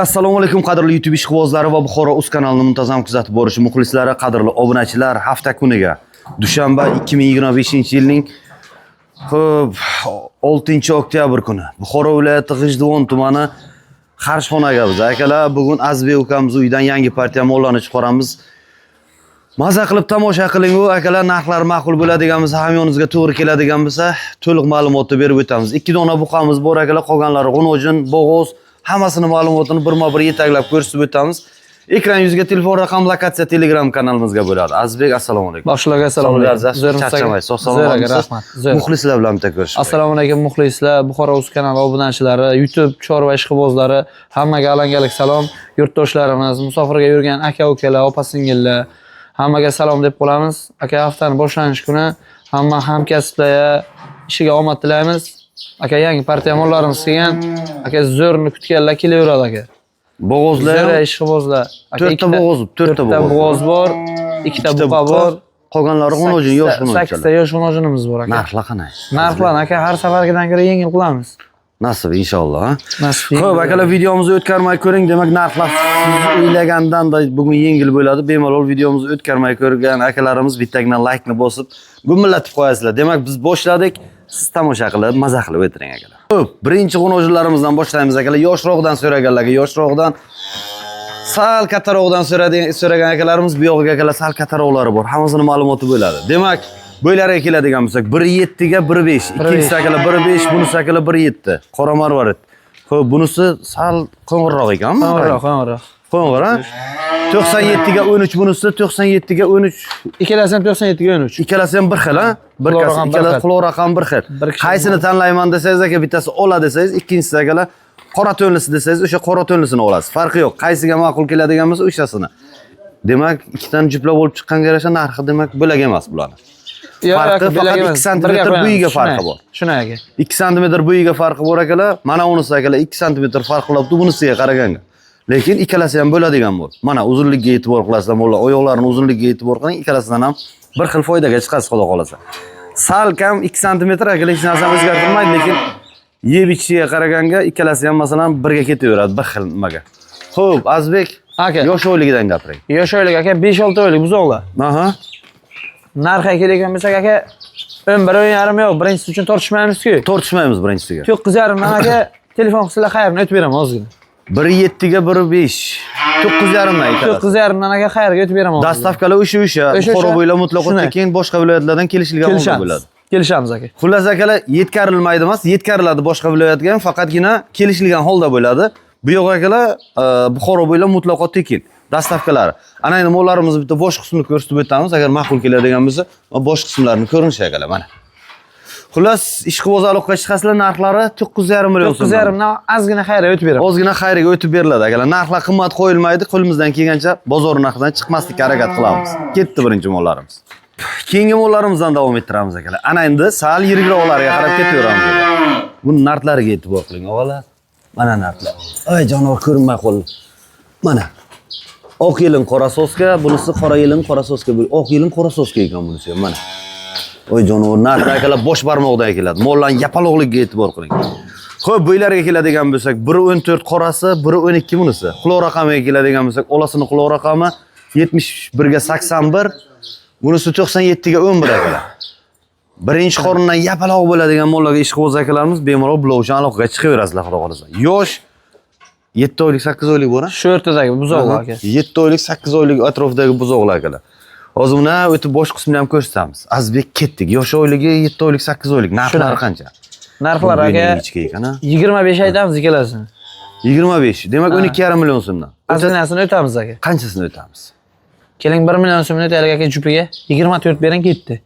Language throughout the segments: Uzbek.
Assalomu alaykum, qadrli YouTube ishqibozlari va Buxoro Uz kanalini muntazam kuzatib borishi muxlislari, qadrli obunachilar. Hafta kuniga dushanba, 2025-yilning, xo'p, 6 oktyabr kuni Buxoro viloyati G'ijduvon tumani Qarshixonaga biz, akalar, bugun Azbek ukamiz uyidan yangi partiya mollarni chiqaramiz. Maza qilib tomosha qiling u, akalar. Narxlar ma'qul bo'ladigan bo'lsa, hamyoningizga to'g'ri keladigan bo'lsa, to'liq ma'lumotni berib o'tamiz. Ikki dona buqamiz bor, akalar, qolganlari g'unojin, bo'g'oz. Hammasini ma'lumotini birma-bir yetaklab ko'rsatib o'tamiz. Ekran yuziga telefon raqam, lokatsiya Telegram kanalimizga bo'ladi. Azizbek, assalomu alaykum. Boshlarga assalomu alaykum. Zo'rmisiz? Charchamaysiz, sog' salomatmisiz? Rahmat. Zo'r. Muxlislar bilan bitta ko'rishib. Assalomu alaykum, muxlislar, Buxoro Uz kanali obunachilari, YouTube chorva ishqibozlari, hammaga alangalik salom. Yurtdoshlarimiz, musofirga yurgan aka-ukalar, opa-singillar, hammaga salom deb qolamiz. Aka, haftani boshlanish kuni, hamma hamkasblarga ishiga omad tilaymiz. Aka, yangi partiya mollarimiz kelgan. Aka, zo'rni kutganlar kelaveradi, aka. Bo'g'ozlar Zo'r ham ishqibozlar. Aka, to'rtta bo'g'oz, to'rtta to'rtta bo'g'oz. Bo'g'oz bor, ikkita Ikkita buqa bor. Qolganlari g'unojin, yosh Sakkizta g'unojinlar. Yosh g'unojinimiz bor, aka. Narxlar qanday? Narxlarni, aka, har safargidan ko'ra yengil qilamiz. Nasib, inshaalloh, ha? Nasib. Xo'p, akalar, videomizni o'tkazmay ko'ring. Demak, narxlar siz o'ylagandan da bugun yengil bo'ladi. Bemalol videomizni o'tkazmay ko'rgan akalarimiz bittagina laykni bosib, gumillatib qo'yasizlar. Demak, biz boshladik. Siz tomosha qilib, maza qilib o'tiring, akalar. Xo'p, birinchi g'unojinlarimizdan boshlaymiz, akalar. Yoshroqdan so'raganlarga yoshroqdan, sal kattaroqdan so'ragan akalarimiz, bu yog'iga, akalar, sal kattaroqlari bor. Hammasini ma'lumoti bo'ladi. Demak, bo'ylariga keladigan bo'lsak, 1.7 ga 1.5. Ikkinchisi, akalar, 1.5, bunisi, akalar, 1.7. Qora marvarid. Xo'p, bunisi sal qo'ng'irroq ekanmi? Qo'ng'iroq, qo'ng'iroq. Qo'ng'ir, ha? 97 ga 13 bunisi, 97 ga 13. Ikkalasi ham 97 ga 13. Ikkalasi ham bir xil, ha? Bir Quloq kas, raqam bir ikkalasi xil. Quloq raqam bir xil. Bir kishi. Qaysini tanlayman desangiz, aka, bittasi ola desangiz, ikkinchisi, akalar, qora to'nlisi desangiz, o'sha qora to'nlisini olasiz. Farqi yo'q. Qaysiga ma'qul keladigan bo'lsa, o'shasini. Demak, ikkitani juplab bo'lib chiqqanga yarasha narxi, demak, bo'lak emas bularni. Yo'q, Farqi aka, belak faqat emas. 2 santimetr Birga qo'yamiz. bo'yiga farqi Shunday, bor. Shunday, aka. 2 santimetr bo'yiga farqi bor, akalar. Mana unisi, akalar, 2 santimetr farq qilyapti bunisiga qaraganga. Lekin ikkalasi ham bo'ladigan bo'ldi. Mana uzunligiga e'tibor qilasizlar, mollar, oyoqlarini uzunligiga e'tibor qiling, ikkalasidan ham bir xil foydaga chiqasiz, xudo xolasa. Sal kam 2 santimetr, akalar, hech narsani o'zgartirmaydi, lekin yeb ichishiga qaraganga ikkalasi ham, masalan, birga ketaveradi, bir xil nimaga. Xo'p, Azbek, Aka. Yosh oyligidan gapiring. Yosh oylik, aka, 5-6 oylik buzoqlar. Narxiga keladigan bo'lsak, aka, 11, 10,5 yo'q. Birinchisi uchun tortishmaymiz-ku. Tortishmaymiz birinchisiga. 9,5 dan, aka, telefon qilsalar, xayrni o'tib beraman ozgina. 1.7 ga 1.5. 9,5 dan ikkalasi. 9,5 dan, aka, xayrga o'tib beraman ozgina. Доставка lar o'sha. O'sha, Buxoro o'sha. bo'ylab mutlaqo Shunday. tekin, boshqa viloyatlardan kelishilgan holda Kelishamiz. bo'ladi. Kelishamiz, aka. Xullas, akalar, yetkarilmaydi emas, yetkariladi boshqa viloyatga ham, faqatgina kelishilgan holda bo'ladi. Bu yoq, akalar, Buxoro bo'ylab mutlaqo tekin доставка lari. Ana endi mollarimizni bitta bosh qismini ko'rsatib o'tamiz. Agar ma'qul keladigan bo'lsa, bosh qismlarini ko'rinishi, akalar, mana. Xullas, ishqiboz aloqaga chiqasizlar, narxlari 9,5 million so'm. 9,5 dan ozgina xayrga o'tib beraman. Ozgina xayriga o'tib beriladi, akalar. Narxlar qimmat qo'yilmaydi, qo'limizdan kelgancha bozor narxidan chiqmaslikka harakat qilamiz. Ketdi birinchi mollarimiz. Keyingi mollarimizdan davom ettiramiz, akalar. Ana endi sal yirikroqlariga qarab ketaveramiz. Buni narxlariga e'tibor qiling, og'alar. Mana narxlar. Ay, jonivor ko'rinmay qoldi. Mana. Oq yelin qora soska, bunisi qora yelin qora soska. Oq yelin qora soska ekan bunisi ham, mana. Oy, jonivor, narxlar, akalar, bosh barmoqdan keladi. Mollarning yapaloqligiga e'tibor qiling. Xo'p, bo'ylariga keladigan bo'lsak, 1.14 qorasi, 1.12 bunisi. Quloq raqamiga keladigan bo'lsak, olasini quloq raqami 71 ga 81, bunisi 97 ga 11, akalar. Birinchi qorindan yapaloq bo'ladigan mollarga ishqiboz akalarimiz bemalol bular aloqaga chiqaverasizlar, xudo xolasa. Yosh 7 oylik, 8 oylik bor, ha? Shu o'rtadagi buzoqlar, aka. 7 oylik, 8 oylik atrofidagi buzoqlar, akalar. Hozir uni o'tib bosh qismini ham ko'rsatamiz. Azbek, ketdik. Yosh oyligi 7 oylik, 8 oylik. Narxlari qancha? Narxlar, aka, Ichki ekan, ha? 25 aytamiz ikkalasini. 25. Demak, 12,5 million so'mdan. Ozginasini o'tamiz, aka. Qanchisini o'tamiz? Keling, 1 million so'mni o'taylik, aka, jupiga. 24 bering, ketdi.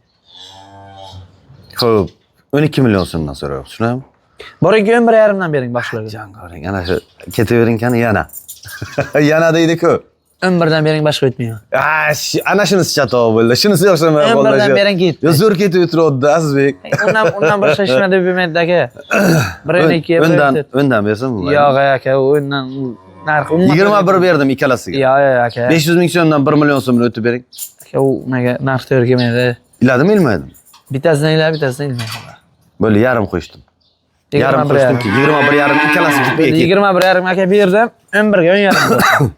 Xo'p, 12 million so'mdan so'rayapsiz, shunami? Boringki, 11,5 dan bering boshlarga. Jon ko'ring, ana shu ketavering qani yana. Yana deydi-ku. 11 dan bering, boshqa o'tmayman. Ah, ana shunisi chatoq bo'ldi. Shunisi yoqshamay qoldi. 11 dan bering, ketdi. Yo, zo'r ketib o'tiribdi, Azizbek. Undan boshqa hech nima deb bermaydi, aka. 1 12, O'ndan, o'ndan bersam bo'ladi. Yo'q, aka, o'ndan narxi umuman 21 berdim ikkalasiga. Yo'q, aka. 500 ming so'mdan 1 million so'mni o'tib bering. Aka, u unaqa narx to'g'ri kelmaydi. Iladimi, ilmaydimi? Bittasidan iladi, bittasidan ilmay qoladi. Bo'ldi, yarim qo'shdim. Yarim qo'shdimki, 21,5 ikkalasi jupiga ketdi. 21,5 aka berdim, 11 ga 10,5.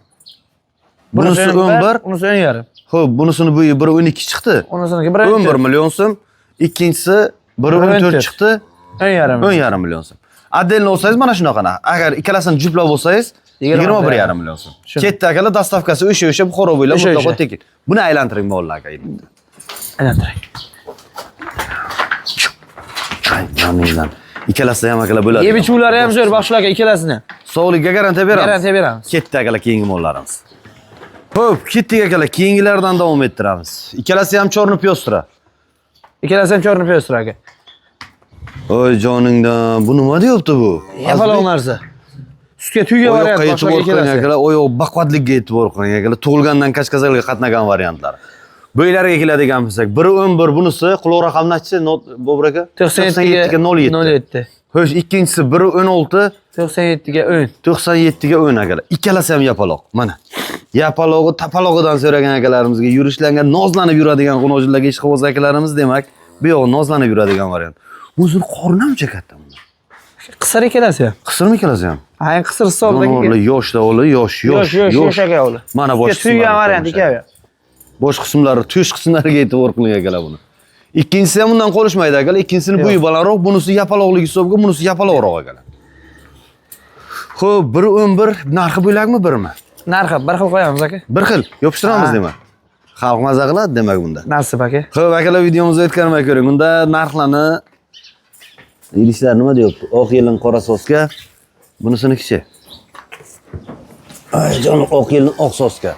Bunisi 11, Unisi 10,5. Xo'p, bunisini bo'yi 1.12 chiqdi. Unisiniki 1.14. 11 million so'm. Ikkinchisi 1.14 chiqdi. 10,5. 10,5 million so'm. Отдельно olsangiz mana shunaqa narx. Agar ikkalasini juplab olsangiz 21,5 million so'm. Shuni. Ketdi akalar, доставка si o'sha Buxoro bo'ylab O'sha, mutlaqo o'sha. tekin. Buni aylantiring mollar aka endi. Aylantiring. Joningdan. Ikkalasida ham akalar bo'ladi. Yeb ichuvlari ham zo'r, Baxshul aka ikkalasini. Sog'likka garantiya beramiz. Garantiya beramiz. Ketdi akalar keyingi mollarimiz. Xo'p, ketdik akalar, keyingilardan davom ettiramiz. Ikkalasi ham чёрный пёстра. Ikkalasi ham чёрный пёстра aka. Oy joningdan, bu nima deyapti bu? Yapaloq narsa. Sutga tuyaga Oyoqqa variant e'tibor boshqa qiling ikkalasi. akalar, oyoq baquvvatlikka e'tibor qiling akalar. Tug'ilgandan kachkazalga qatnagan variantlar. Bo'ylariga keladigan bo'lsak, 1.11 bunisi, quloq raqam nechi, Bobur aka? 97 ga 07. 07. Xo'sh, ikkinchisi 1.16, 97 ga 10. 97 ga 10 akalar. Ikkalasi ham yapaloq. Mana. Yapalog'i tapalog'idan so'ragan akalarimizga yurishlarga nozlanib yuradigan xunojillarga ishqiboz akalarimiz demak, bu yo'q nozlanib yuradigan variant. O'zini qorni ham katta buni. Qisir ikkalasi ham. Qisirmi ikkalasi ham? Ha, endi qisir hisobida. Jonivorlar yosh da yosh, yosh, Yosh, yosh, yosh aka ular. Mana bosh Sutga tuygan qismlari variant ko'rinishadi. ikkavi. Bosh qismlari, tush qismlariga e'tibor qiling akalar buni. Ikkinchisi ham undan qolishmaydi akalar. Ikkinchisini bo'yi balandroq, bunisi yapaloqligi hisobiga, bunisi yapaloqroq akalar. Xo'p, 1.11 narxi bo'lakmi, birmi? Narxi bir xil qo'yamiz aka. Bir xil yopishtiramiz Ha. demak. Xalq maza qiladi demak bunda. Nasib aka. Xo'p, akalar videomizni o'tkazmay ko'ring. Unda narxlarni idishlar nima deyapti? Oq yelin qora soska. Bunisinikichi? Ay jonim, oq yelin oq soska.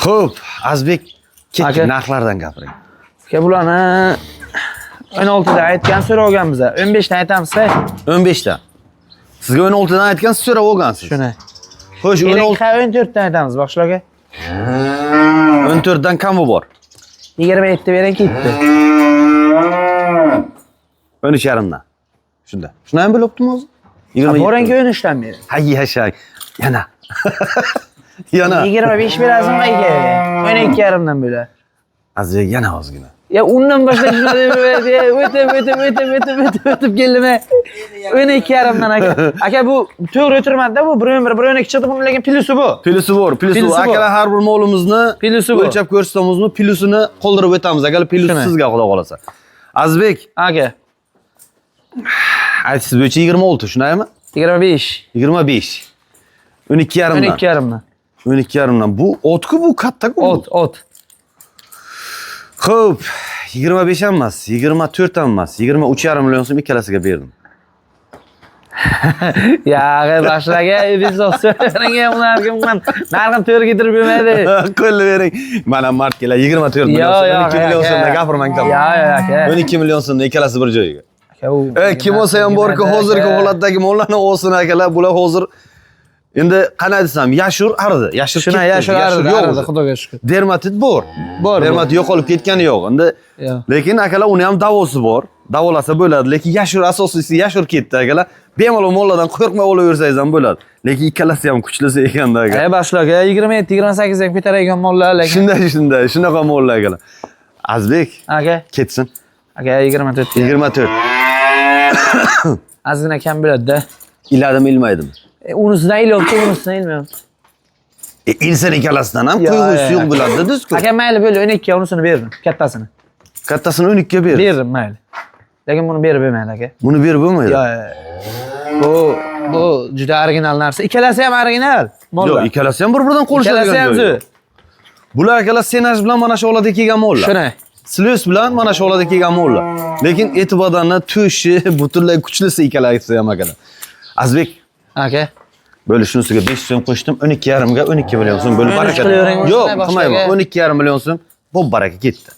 Xo'p, Azbek, ketdik Aka. narxlardan gapiring. Aka bularni 16 da aytgan so'raganmiz. 15 dan aytamiz. 15 ta. Sizga 16 dan aytgan, siz so'rab olgansiz. Shuni. Xo'sh, 16 16 14 dan aytamiz Baxshul aka. 14 dan kami bor. 27 bering ketdi. 13,5 dan. Shunda. Shuni ham bilibdimi o'zi? 27. Boringki 13 dan bering. Ha, yashang. Yana. Yana. 25 berasizmi aka? 12,5 dan bo'ladi. Azizbek yana ozgina. Ya undan boshqa shunday deb o'tib o'tib o'tib o'tib o'tib o'tib keldimi? 12,5 dan aka. Aka bu to'g'ri o'tirmadi-da, bu 1.11 1.12 chiqdi, buni lekin plusi bu. Plusi bor, plusi Plusi bor. bor. Akalar har bir molimizni Plusi bor. o'lchab ko'rsatamizmi, plusini qoldirib o'tamiz. Akalar plusi Shuni. sizga xudo xolasa. Azizbek, Aka aytisiz bo'yicha 26, shundaymi? 25 25. 12,5 dan. 12,5 dan. 12,5 dan. Bu otku bu katta-ku. bu. Ot, ot. Xo'p, 25 ham emas, 24 ham emas, 23,5 million so'm ikkalasiga berdim. Yag'i Baxshul aka, biz so'rang ularga man narxini to'g'ri keltirib bermaydi. Qo'lni bering. Mana mart keladi 24 million Yo, so'm, yo, 12 million aka. so'mda gapirmang tamom. Yo, yo, aka. 12 million so'mda ikkalasi bir joyiga. Aka, u Kim bo'lsa ham borku, hozirgi holatdagi mollarni olsin akalar, bular hozir endi qanday desam, yashur ardi, yashur Shuna ketdi, yashur ardi, yo'q ardi, o'zi. xudoga shukur. Dermatit bor. Bor, Dermatit yo'qolib ketgani yo'q. Endi Yo'q. lekin akalar uni ham davosi bor. Davolasa bo'ladi, lekin yashur asosiysi yashur ketdi akalar. Bemalol molladan qo'rqmay olaversangiz ham bo'ladi. Lekin ikkalasi ham kuchlisi ekanda aka. Ey Baxshul aka, 27, 28 ham ko'taradigan mollar lekin. Shunday, shunday, shunaqa mollar akalar. Azizbek Aka, ketsin. aka 24. 24. Ozgina kam bo'ladi-da. Iladimi, ilmaydimi? Unisidan ilyapti, unisidan ilmayapti. Ilsa ikkalasidan ham Yo, qo'yg'usi yo, yo'q bo'ladi dedingiz-ku. Aka mayli bo'ldi, 12 ga unisini berdim, kattasini. Kattasini 12 ga ber. Berdim mayli. Lekin buni berib bo'lmaydi aka. Buni berib bo'lmaydi. Yo, yo, yo. Bu juda original narsa. Ikkalasi ham original. Mollar. Yo'q, ikkalasi ham bir-biridan Ikkalasi qo'rishadigan ham joyi. zo'r. Bular akalar senaj bilan mana shu holatda kelgan mollar. Shuni. Slyos bilan mana shu holatda kelgan mollar. Lekin eti badanni to'shi butunlay kuchlisi ikkalasi ham akalar. Azizbek, Aka. Bo'ldi, shunisiga 5 so'm qo'shdim, 12,5 ga 12 million so'm bo'lib 13 baraka. qilavering, Yo'q, boshqa qilmayman. aka. 12,5 million so'm bu baraka ketdi.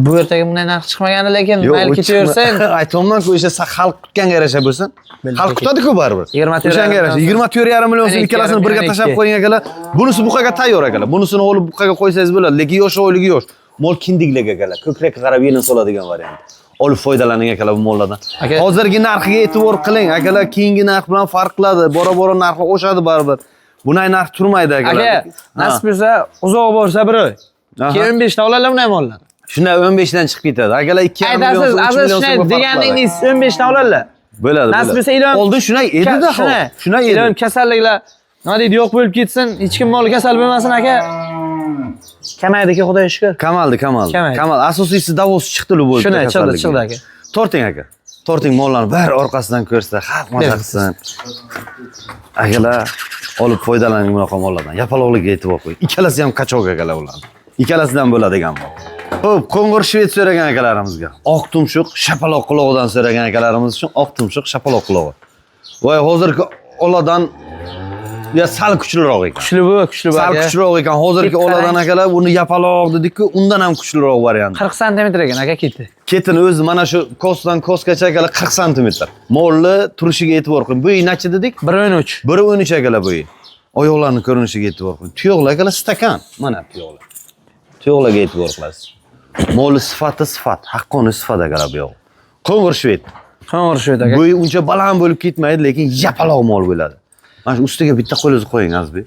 Bu ertaga bunday narx chiqmagandi, lekin Yo'q, mayli u ketaversin. Aytyapman-ku, o'sha xalq kutganga yarasha bo'lsin. Xalq kutadi-ku baribir. 24,5 O'shanga yarasha 24,5 million so'm 12,5 ikkalasini birga 12. tashlab qo'ying akalar. Bunisi buqaga tayyor akalar. Bunisini olib buqaga qo'ysangiz bo'ladi, lekin yosh oyligi yosh. Mol kindiklik akalar. Ko'krakka qarab yelin soladigan variant. Olib foydalaning akalar bu mollardan. Aka. Hozirgi narxiga e'tibor qiling akalar, keyingi narx bilan farq qiladi. Bora-bora narxi oshadi baribir. Bunday narx turmaydi akalar. Aka, nasib bo'lsa uzoq borsa bir oy. Aha. Keyin 15 ta oladilar bunday mollarni. Shunday 15 dan chiqib ketadi. Akalar 2,5 million Aytasiz, so'm, 3 aziz million shunday so'mga farq deganingiz 15 dan oladilar. bo'ladi. Nasib bo'ladi. bo'lsa ilon Oldin shunday edi-da, Shunday. Shunday edi. Ilon kasalliklar nima deydi, yo'q bo'lib ketsin, hech kim moli kasal bo'lmasin aka. Kamaydiki, Xudoga shukr. Kamaldi, kamaldi. Kamaydi. Kamal. Asosiysi davosi chiqdi любой. Shunday, chiqdi, chiqdi aka. Torting aka. Torting mollarni bir orqasidan ko'rsa, xalq maza qilsin. Akalar, olib foydalaning bunaqa mollardan. Yapaloqlikka e'tibor qo'ying. Ikkalasi ham качок akalar ularni. Ikkalasidan bo'ladigan mol. Xo'p, qo'ng'ir shved so'ragan akalarimizga. Oq tumshuq, shapaloq qulog'idan so'ragan akalarimiz uchun oq tumshuq, shapaloq qulog'i. Voy, hozirgi oladan ya sal kuchliroq ekan. Kuchli bu, kuchli bu Sal aka. kuchliroq ekan. Hozirgi Ketdi oladan qarang. akalar, uni yapaloq dedik-ku, undan ham kuchliroq variant. 40 santimetr ekan aka ketdi. Ketini o'zi mana shu kosdan kosgacha akalar 40 santimetr. Molni turishiga e'tibor qiling. Bu necha dedik? 1.13. 1.13 akalar bu. Oyoqlarning ko'rinishiga e'tibor qiling. Tuyoqlar akalar stakan. Mana tuyoqlar. Tuyoqlarga e'tibor qilasiz. Molni sifati sifat, haqqoniy sifat akalar bu yoq. Qo'ng'ir shved. Qo'ng'ir shved aka. Bo'yi uncha baland bo'lib ketmaydi, lekin yapaloq mol bo'ladi. Mana shu ustiga bitta qo'lingizni qo'ying, Azizbek.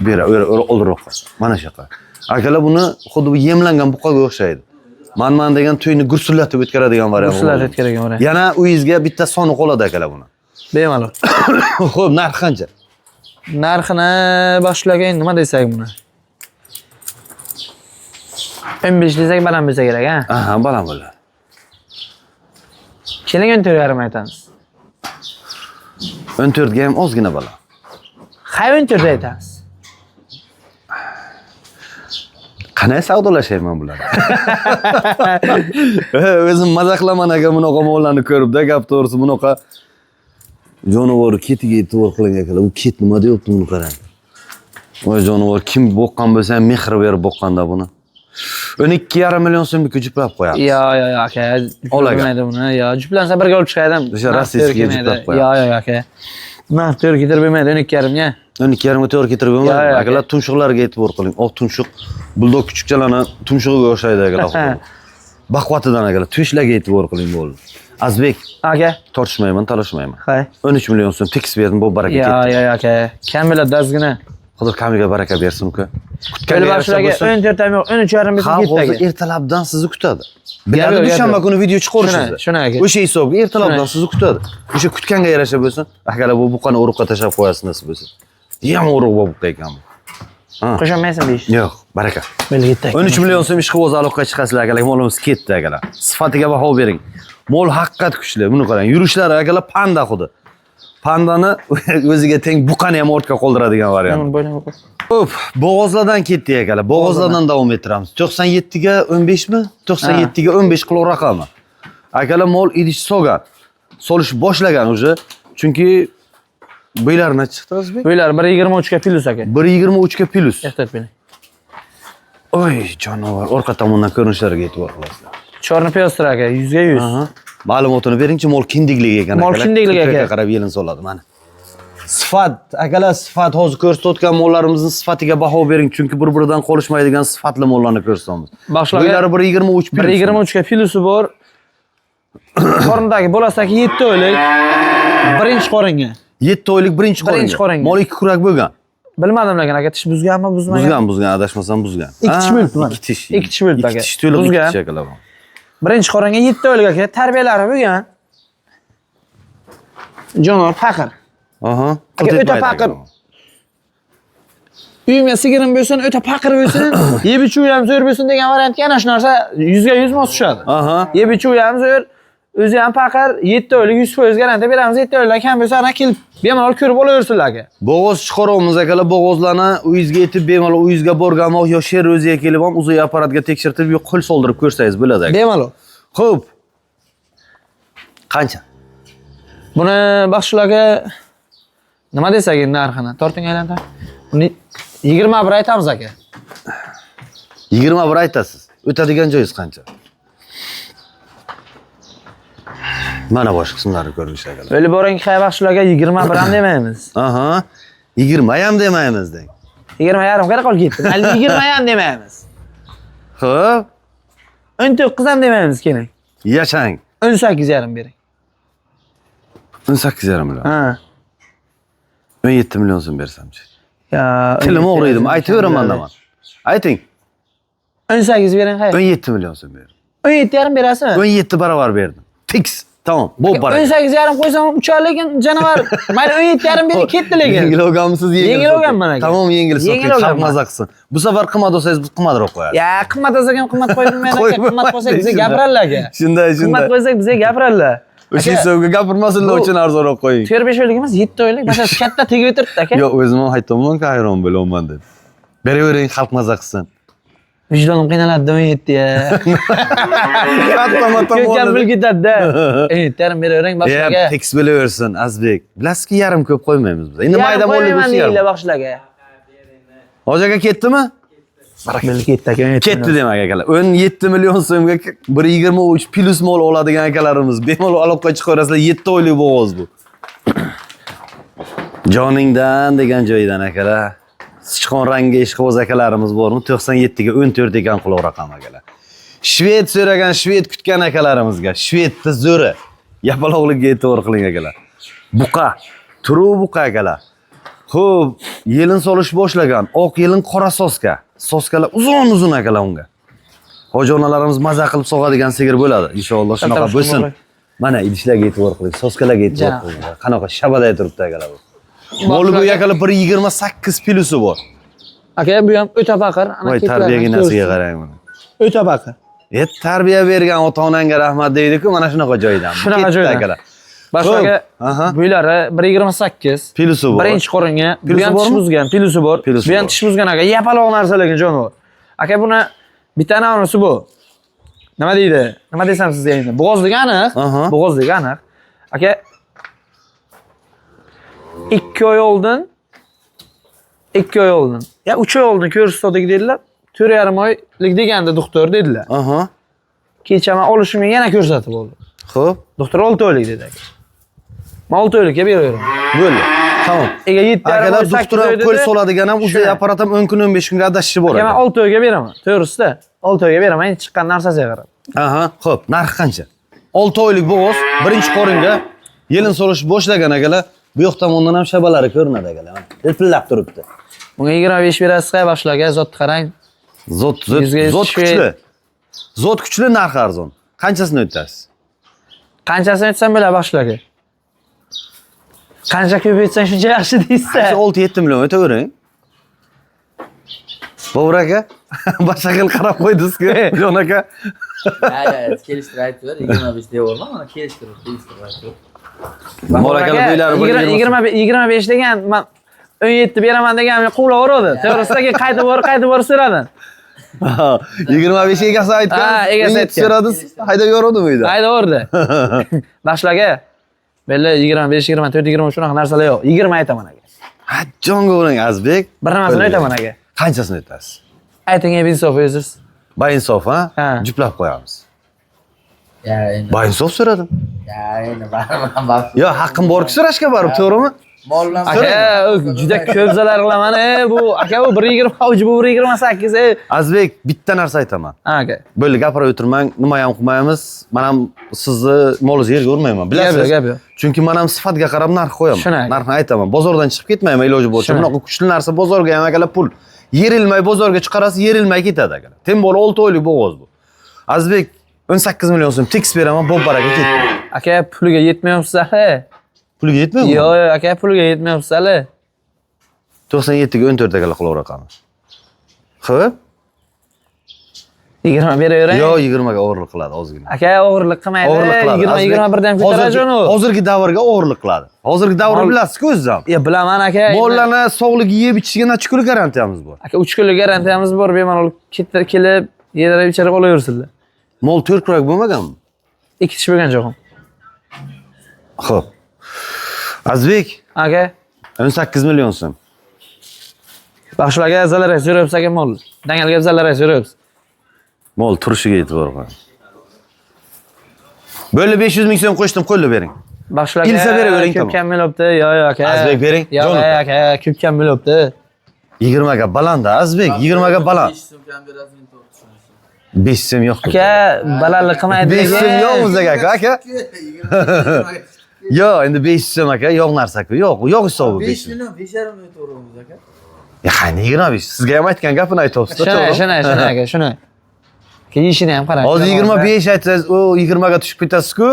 Bera, o'ra, o'ra, oldinroqqa. Mana shu yoqqa. Akalar buni xuddi bu yemlangan buqaga o'xshaydi. Man degan to'yni gursillatib o'tkazadigan variant. Gursillatib o'tkazadigan variant. Yana uyingizga bitta soni qoladi akalar buni. Bemalol. Xo'p, narxi qancha? Narxini boshlarga endi nima desak buni? 15 desak baland bo'lsa kerak, ha? Aha, baland bo'ladi. Keling 14,5 aytamiz. 14 ga ham ozgina baland. Hay 14 aytamiz. Qanday savdolashayman bular? O'zim maza qilaman aka bunaqa mollarni ko'rib-da, gap to'g'risi bunaqa jonivor ketiga e'tibor qiling akalar. U ket nima deyapti buni qarang. Voy jonivor kim boqqan bo'lsa ham mehr berib boqqanda buni. 12,5 million so'mga juplab qo'yamiz. Yo, yo, yo, aka. Ol aka. Bo'lmaydi buni. Yo, juplansa birga olib chiqaydim. O'sha rossiyskiga juplab qo'yamiz. Yo, yo, yo, aka. Narx to'g'ri keltirib bo'lmaydi 12,5 ga. 12,5 ga to'g'ri keltirib bo'lmaydi. Yo, yo, Akalar tumshuqlarga e'tibor qiling. Oq tumshuq buldog kuchukchalarni tumshug'iga o'xshaydi akalar. Baquvvatidan akalar to'shlarga e'tibor qiling bo'ldi. Azbek, Aka, tortishmayman, talashmayman. hay. 13 million so'm tekis berdim, bu baraka Yo, ketdi. yo, yo, aka. Kam bo'ladi ozgina. Xudo kamiga baraka bersin uka. Kutganga Yo'l yarasha boshlarga bo'lsin. 14 ham yo'q, 13,5 bersa Xalq ketdi hozir aka. ertalabdan sizni kutadi. Gap Biladi yo'q, gap dushanba yo'q. kuni video chiqarishingizni. Shuni aka. O'sha hisobga ertalabdan Shuni. sizni kutadi. O'sha kutganga yarasha bo'lsin. Akalar bu buqani urug'qa tashlab qo'yasiz nasib bo'lsa. Yam urug' bu buqa ekan bu. Qo'sholmaysan 5. Yo'q, baraka. Bo'ldi ketdi. 13 million so'm ishqiboz aloqaga chiqasizlar akalar, molimiz ketdi akalar. Sifatiga baho bering. Mol haqiqat kuchli. Buni qarang, yurishlari akalar panda xuddi. Pandani o'ziga teng buqani ham ortga qoldiradigan variant. Xo'p, bo'g'ozlardan ketdik akalar. Bo'g'ozlardan davom ettiramiz. 97 ga 15 mi? 97 ga 15 quloq raqami. Akalar mol idish solgan. Solish boshlagan уже. Chunki bo'ylari necha chiqdi Azizbek? Bo'ylari 1.23 ga plus aka. 1.23 ga plus. Ehtiyot bo'ling. Oy, jonivor, orqa tomondan ko'rinishlariga e'tibor qilasizlar. Чёрный пёстр aka, 100 ga 100. Aha. Ma'lumotini beringchi, mol kindikligi ekan. Mol akalar. kindikligi aka. Ko'krakka qarab yelin soladi mana. Sifat, akalar, sifat hozir ko'rsatayotgan mollarimizning sifatiga baho bering, chunki bir-biridan qolishmaydigan sifatli mollarni ko'rsatamiz. Boshlarga Bo'ylari 1.23 plus. 1.23 ga plusi bor. Qorindagi bolasi 7 oylik. Birinchi qoringa. 7 oylik birinchi qoringa. Birinchi qoringa. Mol ikki kurak bo'lgan. Bilmadim lekin aka, tish buzganmi, buzmagan? Buzgan, buzgan, adashmasam buzgan. Ikki tish bo'libdi mana. Ikki tish. Ikki tish bo'libdi Ikki aka. tish to'liq ikki Buzgan. tish akalar. Birinchi qoringa 7 oylik aka, tarbiyalari bo'lgan. Jonivor faqir. Aha. Aka, o'ta faqir. Uyimga sigirim bo'lsin, o'ta faqir bo'lsin, yeb ichuvi ham zo'r bo'lsin degan variantga ana shu narsa 100 ga 100 mos tushadi. Aha. Yeb ichuvi ham zo'r, o'zi ham faqir, 7 oylik 100% garantiya beramiz. 7 oylikdan kam bo'lsa, ana kelib bemalol ko'rib olaversinlar aka. Bo'g'oz chiqaryapmiz akalar, bo'g'ozlarni uyingizga yetib bemalol uyingizga borganmoq yo sher o'ziga kelib ham UZI apparatga tekshirtirib yo qo'l soldirib ko'rsangiz bo'ladi aka. Bemalol. Xo'p. Qancha? Buni baxshilarga nima desak endi narxini? Torting aylantir. Buni 21 aytamiz aka. 21 aytasiz. O'tadigan joyingiz qancha? Mana bosh qismlari ko'rinishi akalar. O'lib boring hay baxshilarga 21 ham demaymiz. Aha. 20 ham demaymiz deng. 20,5 qara qolib ketdi. Hali 20 ham demaymiz. Xo'p, 19 ham demaymiz keling. yashang. 18,5 bering. 18,5 million. Ha. 17 million so'm bersamchi. Ya, Tilim og'riydi, aytaveraman man. Ayting. 18 bering, hay. 17 million so'm berdim. 17,5 berasizmi? 17 barobar berdim. Fix. Tamam. Bu baraka. 18,5 qo'ysam uchar, lekin janavar. Mayli 17,5 bering, ketdi lekin. Yengil olganmisiz? Yengil olganman aka. Tamam, yengil Yengil soting. Xalq olganman. maza qilsin. Bu safar qimmat olsangiz biz qimmatroq qo'yamiz. Ya qimmat olsak ham qimmat qo'ymayman aka. Qo'yib Qimmat qo'ysak bizga shunday. gapiradilar aka. Shunday, Qimmat shunday. qo'ysak bizga gapiradilar. O'sha Aka, hisobga gapirmasinlar bu- uchun arzonroq qo'ying. 4-5 oylik emas, 7 oylik. Masalan, katta tegib o'tiribdi aka. Yo'q, o'zim ham aytyapman-ku, hayron bo'lyapman deb. Beravering, xalq maza qilsin. Vijdonim qiynaladi 17 ya. Katta mata Ko'kam pul ketadi-da. 17,5 beravering Ya, boshqa. tekst bo'laversin, Azbek. Bilasizki, yarim ko'p qo'ymaymiz biz. Endi mayda mollik qo'ymayman bo'lsa deydilar yarim. boshqa. Hoji aka ketdimi? Baraka ketdi aka. 17 Ketdi demak akalar. 17 million so'mga 1.23 plus mol oladigan akalarimiz bemalol aloqaga chiqaverasizlar. 7 oylik bo'g'oz bu. Joningdan degan joyidan akalar. Sichqon rangi ishqiboz akalarimiz bormi? 97 ga 14 ekan quloq raqam akalar. Shved so'ragan, shved kutgan akalarimizga shvedni zo'ri. Yapaloqlikka e'tibor qiling akalar. Buqa, turuv buqa akalar. Xo'p, yelin solish boshlagan. Oq yelin qora soska. Soskalar uzun-uzun akalar unga. Hoji onalarimiz maza qilib sog'adigan sigir bo'ladi. Inshaalloh shunaqa Katta bo'lsin. boshqa Mana idishlarga e'tibor qiling, soskalarga e'tibor Ja. qiling. Qanaqa shabaday turibdi akalar bu. Moli bu akalar 1.28 plusi bor. Aka, bu ham o'ta faqir. Ana Voy ketlarni tarbiyaginasiga ko'rsin. qarang buni. O'ta faqir. E tarbiya bergan ota-onangga rahmat deydi-ku, mana shunaqa joydan. Shunaqa Ketdi joydan. akalar. Boshqa Xo'p, aha. buylari 1.28. Plusi bor. Birinchi qoringa bu Plusi ham tish bormi? buzgan, plusi bor. Plusi Bu ham bor. tish buzgan aka. Yapaloq narsa lekin jonivor. Aka buni bitta anavisi bu. Nima deydi? Nima desam sizga endi? Bo'g'ozligi aniq. Aha. Bo'g'ozligi aniq. Aka 2 oy oldin 2 oy oldin. Ya 3 oy oldin ko'rsatdik dedilar. 4,5 oylik degandi doktor dedilar. Aha. Kecha men olishimga yana ko'rsatib oldi. Xo'p, Doktor 6 oylik dedi aka. Men 6 oylikka beraverdim. bo'ldi. Tamam. Ega 7,5 Akalar oy, 8 doktor oy ham dedi. qo'l soladigan ham Shu. o'sha apparat ham 10 kun 15 kunga adashishi bor. Aka men aka. 6 oyga beraman. To'g'risida 6 oyga beraman. Endi chiqqan narsasiga qarab. Aha, xo'p, narxi qancha? 6 oylik bo'g'oz, birinchi qoringa yelin solish boshlagan akalar. Bu yoq tomondan ham shabalari ko'rinadi akalar. Mana, Lipillab turibdi. Bunga 25 berasiz, qay boshlarga zotni qarang. Zot zot Yuzga yuz zot tushib- kuchli. Zot kuchli, narxi arzon. Qanchasini o'tasiz? Qanchasini aytsam bo'ladi boshlarga. Qancha ko'p aytsang shuncha yaxshi deysiz. 6-7 million o'tavering. Bobur aka, boshqa xil qarab qo'ydingiz-ku, Jon aka. Ya ya kelishtirib aytib ber, 25 deyaverma, mana kelishtirib, kelishtirib aytib ber. Mol akalar buylari bir 20 25 degan, men 17 beraman degan quvlaveradi. To'g'risida keyin qaytib borib, qaytib borib so'radi. 25 egasi aytgan. Ha, egasi aytgan. So'radingiz, haydab yuboruvdimi uyda? Qaytaverdi. Boshlarga bella 25, 24, 23 shunaqa narsalar yo'q. 20 aytaman aka. Ha, jonga uring Azbek. Bir nimasini aytaman aka. Qanchasini aytasiz? Ayting, ey insof o'zingiz. Bainsof, ha? Ha. Juplab qo'yamiz. Ya endi. Bainsof so'radim. Ya endi baribir ham baribir. Yo, haqqim borku so'rashga barib, to'g'rimi? Mol bilan Aka, u juda ko'p zarar qilaman. E, bu aka bu 1.23, bu 1.28. E. Azbek, bitta narsa aytaman. Ha, aka. Bo'ldi, gapirib o'tirmang, nima ham qilmaymiz. Men ham sizni molingizni yerga urmayman, bilasiz. Gap yo'q, gap yo'q. Chunki men ham sifatga qarab narx qo'yaman. Shuni aka. Narxni aytaman. Bozordan chiqib ketmayman iloji bo'lsa. Shuni. Bunaqa kuchli narsa bozorga ham akalar pul. Yerilmay bozorga chiqarasiz, yerilmay ketadi akalar. Tem bola 6 oylik bo'g'oz bu. Azbek 18 million so'm tekst beraman, bob baraka ketdi. Aka, puliga yetmayapsiz hali. Puliga yetmaymi? Yo'q, yo'q, aka, puliga yetmayapsiz hali. 97 ga 14 akalar quloq raqami. Xo'p. 20 beravering. Yo'q, 20 ga o'g'irlik qiladi ozgina. Aka, o'g'irlik qilmaydi. O'g'irlik qiladi. 20 Azizbek, 21 dan ko'taradi hozirgi- u. Hozirgi davrga o'g'irlik qiladi. Hozirgi davrni Mol- bilasiz-ku o'zingiz ham. Ya bilaman aka. Mollarni sog'ligi yeb ichishiga necha kunlik garantiyamiz bor? Aka, 3 kunlik garantiyamiz bor, bemalol kelib yedirib ichirib olaversinlar. Mol 4 kurak bo'lmaganmi? 2 tish bo'lgan jo'g'im. Xo'p. Azizbek, Aka, 18 million so'm. baxshularga zalar so'rayapsiz aka mol. Dangalga zalar so'rayapsiz. Mol turishiga e'tibor qo'ying. Bo'ldi 500 ming so'm qo'shdim, qo'llab bering. Baxshularga Ilsa beravering, ko'p tamom. kam bo'libdi. Yo'q, yo'q aka. Azizbek bering, Yo'q, jon yo'q, aka, ko'p kam bo'libdi. 20 ga baland Azizbek, 20 ga baland. 5 so'm kam berasiz, men to'g'ri tushunishim. 5 so'm yo'q. Aka, balandlik qilmaydi. 5 so'm yo'q o'ziga aka, aka. Yo'q, endi 5 so'm aka, yo'q narsa-ku. Yo'q, yo'q hisobi 5 5 so'm. million 5,5 million to'g'rimiz aka. Ya, qani 25. Sizga ham aytgan gapini aytyapsiz, Shuni, to'g'rimi? shuni, shuni aka, shuni. Kiyishini ham qarang. Hozir 25 aytsangiz, u 20 ga tushib ketasiz-ku.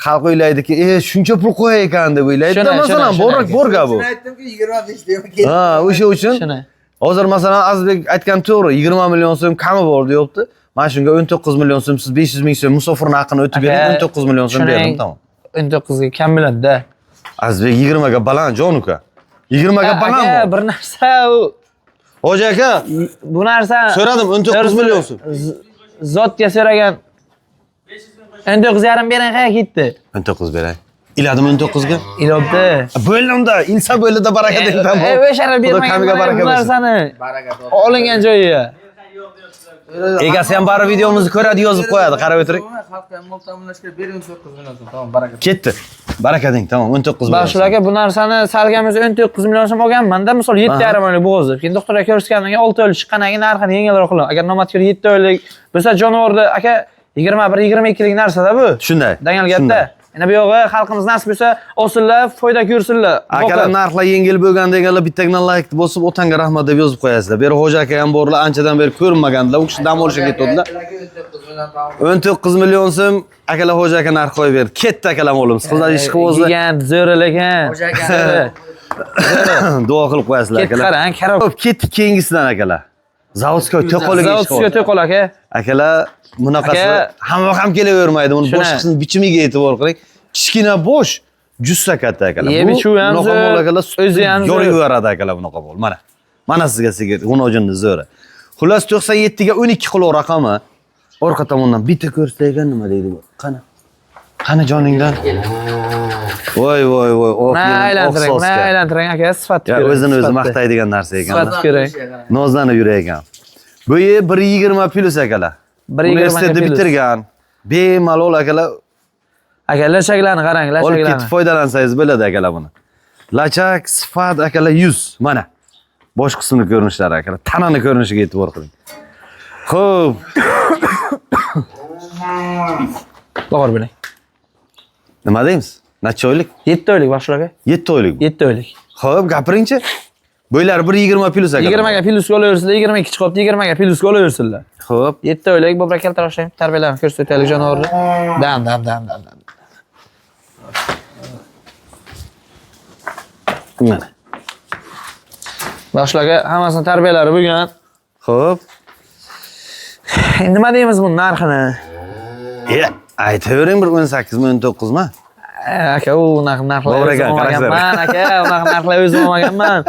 Xalq o'ylaydiki, shuncha pul qo'yar ekan deb o'ylaydi. Shuni, Masalan, shuni, borrak shuni. borga bu. Shuni aytdimki 25 deyman. Ha, o'sha uchun Shuni. hozir masalan Azizbek aytgan to'g'ri, 20 million so'm kami bor deyapti. Mana shunga 19 million so'm siz 500 ming so'm musofir haqini o'tib bering, Aka, 19 million so'm shuni berdim, tamom. 19 ga kam bo'ladi-da. Azizbek 20 ga baland jon uka. 20 ga baland Aka, bor. bir narsa u Hoji aka, bu narsa so'radim 19 million so'm. Zotga so'ragan 19,5 bering, qayerga ketdi? 19 beray. Iladim 19 ga. Ilobdi. Bo'ldi unda, ilsa bo'ldi-da baraka deng tamom. O'shara Xudo bermagan kamiga baraka bu bersin. narsani Baraka topsin. olingan joyiga. Egasi ham baribir videomizni ko'radi, yozib qo'yadi, qarab o'tiring. Xalqqa mol ta'minlashga bering 19 million so'm. Tamom, baraka. Ketdi. Baraka deng, tamom 19 million. Baxshul aka, bu narsani salgamiz 19 million so'm olganman-da, misol 7,5 oylik bo'g'ozi. Keyin doktorga ko'rsatgandan keyin 6 oylik chiqqandan keyin narxini yengilroq qilaman. Agar nomatga 7 oylik bo'lsa jonivorda aka 21 22 lik narsada bu. Shunday. Dangal gapda. Shunday. Endi bu yog'i xalqimiz nasib bo'lsa, olsinlar, foyda ko'rsinlar. Akalar narxlar yengil bo'lgan deganlar bittagina like bosib otangga rahmat deb yozib qo'yasizlar. Beri Hoji aka ham borlar, anchadan beri ko'rinmagandilar. U kishi dam olishga ketdilar. 19 million so'm akalar Hoji aka narx qo'yib berdi. Ketdi akalar o'g'limiz. Qizlar ish qilib Gigant, zo'ri lekin. Hoji aka. Zo'ri. duo qilib qo'yasizlar Ketdi akalar. qarang, karob. Xo'p, ketdik keyingisidan akalar. Zavodskoy to'qoliga ish Zavodskoy qilib. to'qol aka. Akalar bunaqasi Aka- hamma ham kelavermaydi. Uni Shuni. bosh qismi bichimiga e'tibor qiling. Kichkina bosh, jussa katta akalar. Yeb Bu ichuvi ham bunaqa zo'r, mol akalar o'zi ham zo'r. yorib yuboradi akalar bunaqa mol. Mana. Mana sizga sigir g'unojinni zo'ri. Xullas 97 ga 12 quloq raqami. Orqa tomondan bitta ko'rsatayotgan nima deydi bu? Qani? Qani joningdan? Voy voy voy, oh, Ma yerim, oh, aylantiring, ma soska. aylantiring aka, sifatni Ya ko'ring. o'zini o'zi sifatni. maqtaydigan narsa ekan. Sifat kerak. Nozlanib yurar ekan. Bo'yi 1.20 plus akalar. 1.20 Universitetni plus. bitirgan. Bemalol akalar Aka, lachaklarni qarang, olib lachaklarni. ketib foydalansangiz bo'ladi akalar buni. Lachak, sifat akalar 100. Mana. Bosh qismini ko'rinishlari akalar. Tanani ko'rinishiga e'tibor qiling. Xo'p, To'g'ri biling. nima deymiz? Necha oylik? 7 oylik Baxshul aka. 7 oylik bu. 7 oylik. Xo'p, gapiringchi. Bo'ylari 1.20 plus akalar. 20 ga plusga olaversinlar, 22 chiqyapti, 20 ga plusga olaversinlar. Xo'p, 7 oylik bobrak kaltaroshlang, tarbiyalarni ko'rsataylik jonivorni. Dam, dam, dam, dam, dam. mana. Baxshul aka, hammasini tarbiyalari bo'lgan. Xo'p. Endi nima deymiz buni narxini? Aytavering bir 18 mi 19 mi? Aka, u unaqa narxlar Bobur o'zim aka, olmaganman, qarasizlar. aka, unaqa narxlar o'zim olmaganman.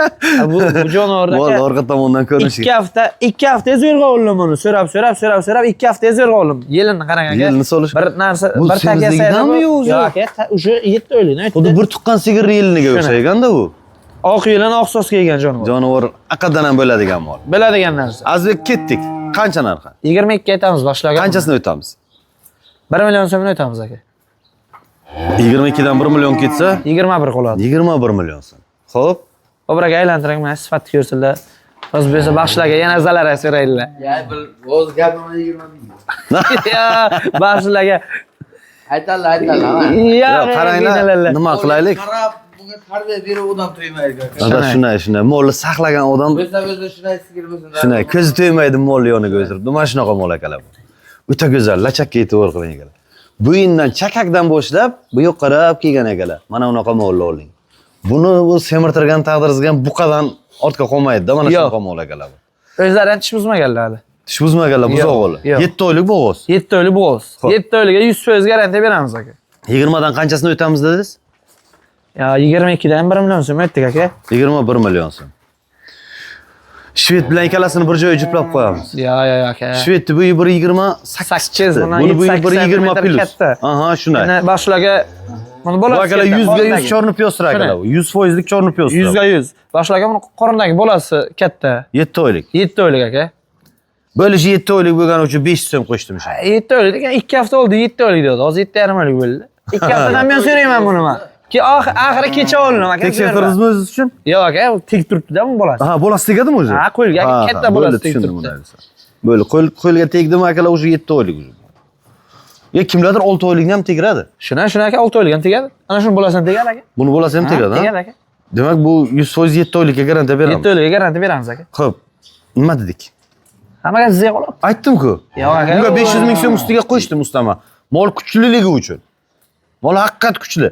Bu jonivorda Mol aka. orqa tomondan ko'rinishiga. 2 hafta, 2 hafta zo'rg'a oldim uni. So'rab, so'rab, so'rab, so'rab 2 hafta zo'rg'a oldim. Yelinni qarang aka. Yelini solish. Bir narsa, Bu bir takasi semizligidanmi yo o'zi? Yo'q aka, o'sha 7 oylikni aytdi. Xuddi bir tuqqan sigir yeliniga o'xshaygan-da bu. Oq yelin oq sosga yegan jonivor. Jonivor aqadan ham bo'ladigan mol. Biladigan narsa. Azizbek ketdik. Qancha narxi? 22 ga aytamiz Baxshul aka. Qanchasini o'tamiz? 1 million so'mini o'tamiz aka. 22 dan 1 million ketsa, 21 qoladi. 21 million so'm. Xo'p, Bobur aka aylantiring, mana sifatni ko'rsinlar. Hozir bo'lsa Baxshul aka yana zalar so'raydilar. Ya bil, o'z gapimni 20 ming. Ya Baxshul aka. Aytalla, aytalla. Ya Yo'q, qaranglar, nima qilaylik? Qarab, bunga tarbiya berib odam to'ymaydi. Ada shunday, shunday. Molni saqlagan odam O'zdan o'zi shunday sigir bo'lsin. shunday, ko'zi to'ymaydi molni yoniga o'tiribdi. Mana shunaqa mol akalar bu. O'ta go'zal, lachakka e'tibor qiling akalar. Bo'yindan chakakdan boshlab bu yoqqa qarab kelgan akalar. Mana unaqa molni oling. Buni bu semirtirgan taqdiringizga ham bu qadam ortga qolmaydi-da, mana Yo'q. shunaqa mol akalar bu. O'zlari ham tish buzmaganlar hali. Tish buzmaganlar buzoq o'g'li. Yo'q. 7 oylik bo'g'oz. 7 oylik bo'g'oz. Xo'p. 7 oylikka 100% garantiya beramiz aka. 20 dan qanchasini o'tamiz dedingiz? Ya 22 dan 1 million so'm o'tdik aka. 21 million so'm. Shved bilan ikkalasini bir joyga juplab qo'yamiz. Ya ya ya aka. Shvedni bo'yi 1.28 Sakkiz, chiqdi. bundan Buni bo'yi 7-8 1.20 santimetr plus. katta. Aha, shunday. Endi Baxshul aka buni Bu bolasi akalar katta, 100 ga 100 qorindagi. chorni piyoz akalar. bu. 100%lik chorni piyoz. 100 ga 100. Baxshul aka buni qorindagi bolasi katta. 7 oylik. 7 oylik aka. Bo'lishi 7 oylik bo'lgani uchun 5 so'm qo'shdim o'sha. 7 oylik degan 2 hafta oldi 7 oylik dedi. Hozir 7,5 oylik bo'ldi. 2 haftadan buyon so'rayman buni men. Ki oxiri kecha oldim aka. Tekshirtirdingizmi o'zingiz uchun? Yo'q aka, tek turibdi-da bu bolasi. Aha, bolasi tegadimi o'zi? Ha, qo'lga, Ha, katta ha, bolasi bo'ldi, tegib tushundim turibdi. uni aytsa. Bo'ldi, qo'lga tegdimi akalar o'sha 7 oylik o'zi. Ya kimlardir 6 oylikni ham tegiradi. Shuna shuna aka 6 oylik ham tegadi. Ana shuni bolasini ham tegadi aka. Buni bolasi ham tegadi, ha? Tegadi aka. Demak, bu 100% 7 oylikka garantiya beramiz. 7 oylikka garantiya beramiz aka. Xo'p, nima dedik? Hammaga sizga qolyapti. Aytdim-ku. Yo'q aka. Bunga 500 ming so'm ustiga qo'shdim ustama. Mol kuchliligi uchun. Mol haqiqat kuchli.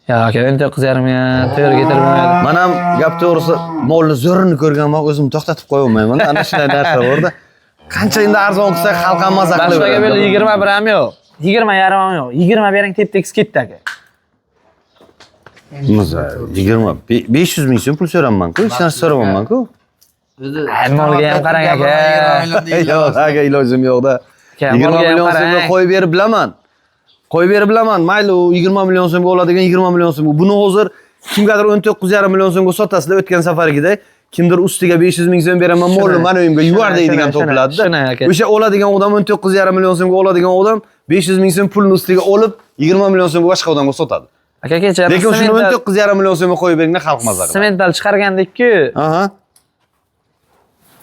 Yo'q aka, 19,5 ga to'g'ri ketirib bo'lmaydi. Man ham gap to'g'risi molni zo'rini ko'rganman, o'zim to'xtatib qo'ya olmayman. Ana shunday narsa borda. Qancha endi arzon qilsak, xalq ham maza qilib. Boshqa berdi 21 ham yo'q. 20,5 ham yo'q. 20 bering tep-tekis ketdi aka. Maza 20 500 ming so'm pul so'raman-ku, hech narsa so'ramayman-ku. O'zi Ay, molga ham qarang aka. Yo'q, aka ilojim yo'q-da. Aka, 20 molga ham million so'mga qarang. qo'yib berib bilaman. Qo'yib berib bilaman. Mayli, u 20 million so'mga oladigan 20 million so'mga. Buni hozir kimgadir 19,5 million so'mga sotasizlar o'tgan safargiday. Kimdir ustiga 500 ming so'm beraman, molni mani uyimga yuvar deydigan Shuni, to'piladi-da. shuni aka. O'sha oladigan odam 19,5 million so'mga oladigan odam 500 ming so'm pulni ustiga olib 20 million so'mga boshqa odamga sotadi. Aka kecha Lekin shuni 19,5 million so'mga qo'yib beringlar, xalq maza qiladi. Semental chiqargandek-ku. Aha.